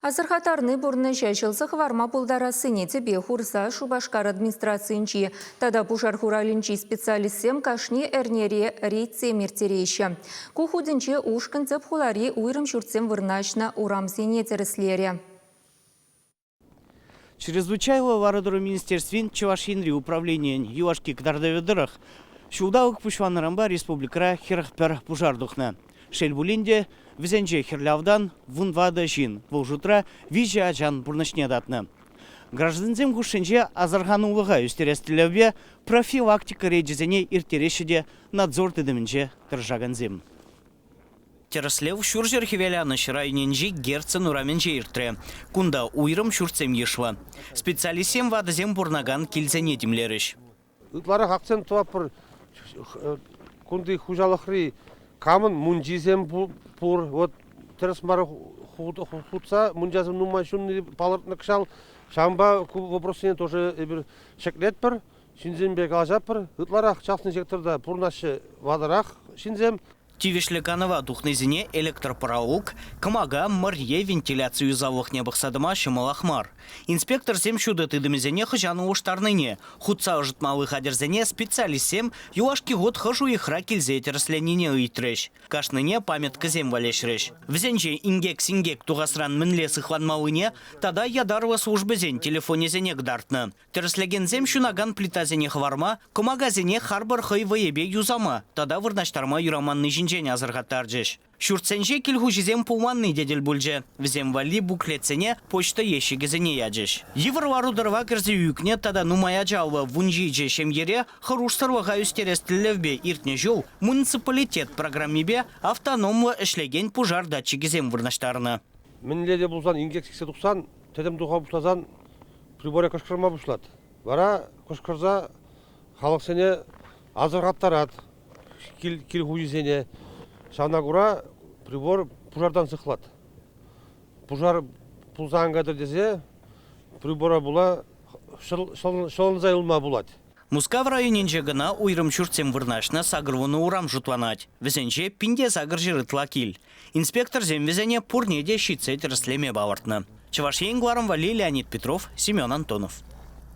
Асӑрхаттарни пурнӑҫа ҫӑлса хӑварма пултарассине тӗпе хурса Шупашкар администрацийӗнчи тата пушар хуралӗнчи специалистсем кашни эрнере рейдсем ирттереҫҫӗ. Ку хутӗнче ушкӑн тӗп хулари уйрӑм ҫуртсем вырнаҫнӑ урамсене тӗрӗслерӗ. Чрезвычайлӑ лару-тӑру министерствин Чӑваш Енри управленийӗн юлашки кӑтартӑвӗ тӑрӑх, ҫулталӑк пуҫланнӑранпа республикӑра 41 пушар тухнӑ. Шел пулин те, вӗсенче хӗрлӗ автан вунтӑватӑ ҫын, вӑл шутра виҫӗ ачан пурнӑҫне татнӑ. Граждансем хушшинче асӑрханулӑха ӳстерес тӗллевпе профилактика рейчӗсене ирттереҫҫӗ те надзор тытӑмӗнче тӑрӑшакансем. Тӗрӗслев Ҫурҫӗр Хӗвеланӑҫ районӗнчи Герцен урамӗнче иртрӗ. Кунта уйрӑм ҫуртсем йышлӑ. Специалистсем ватӑсем пурӑнакан килсене тимлерӗҫ. Ытларах акцент тӑватпӑр кунти хуҫалӑхри камӑн мунчисем пур. Вот тӗрӗс мар хутса мунчасем нумай ҫунни палӑртнӑ кӑҫал. Ҫавӑнпа ку вопроссене тоже эпир ҫӗклетпӗр, ҫынсемпе калаҫатпӑр. Ытларах частный секторта пурӑнаҫҫӗ ватӑрах ҫынсем. Тивӗҫлӗ канӑва тухнисене электропӑралук, кӑмака, мӑрье вентиляци юсавлӑхне пӑхса тӑма ҫӑмӑлах мар. Инспекторсем ҫутӑ тытӑмӗсене хӑҫан улӑштарнине, хутса ӑшӑтмалли хатӗрсене специалистсем юлашки хут хӑш уйӑхра килсе тӗрӗсленине ыйтрӗҫ. Кашнине памяткӑсем валеҫрӗҫ. Вӗсенче инкек-синкек тухасран мӗнле сыхланмаллине тата ятарлӑ службӑсен телефонӗсене кӑтартнӑ. Тӗрӗслекенсем ҫунакан плитасене хӑварма, кӑмакасене харпӑр хӑй вӑйӗпе юсама тата вырнаҫтарма юраманни ҫинчен асӑрхаттарчӗҫ. Ҫуртсенче кил хуҫисем пулманни те тӗл пулчӗ. Вӗсем валли буклетсене, почта ещӗкӗсене ячӗҫ. Йывӑр лару-тӑрӑва кӗрсе ӳкнӗ тата нумай ачаллӑ 17 ҫемьере хӑрушсӑрлӑха ӳстерес тӗллевпе иртнӗ ҫул муниципалитет программипе автономлӑ ӗҫлекен пушар датчикӗсем вырнаҫтарнӑ. Мӗнле те пулсан инкек сиксе тухсан, тӗтӗм туха пуҫласан приборе кӑшкӑрма пуҫлать. Вара кӑшкӑрса халӑхсене асӑрхаттарать, кил хуҫисене. Ҫавна кура прибор пушартан сыхлать. Пушар пулса ан кайтӑр тесе прибора пула ҫӑлӑнса юлма пулать. Мускав районӗнче кӑна уйрӑм ҫуртсем вырнаҫнӑ 80 урам шутланать. Вӗсенче 1800 ытла кил. Инспекторсем вӗсене пурне те ҫитсе тӗрӗслеме палӑртнӑ. Чӑваш Ен кӑларӑм валли Леонид Петров, Семен Антонов.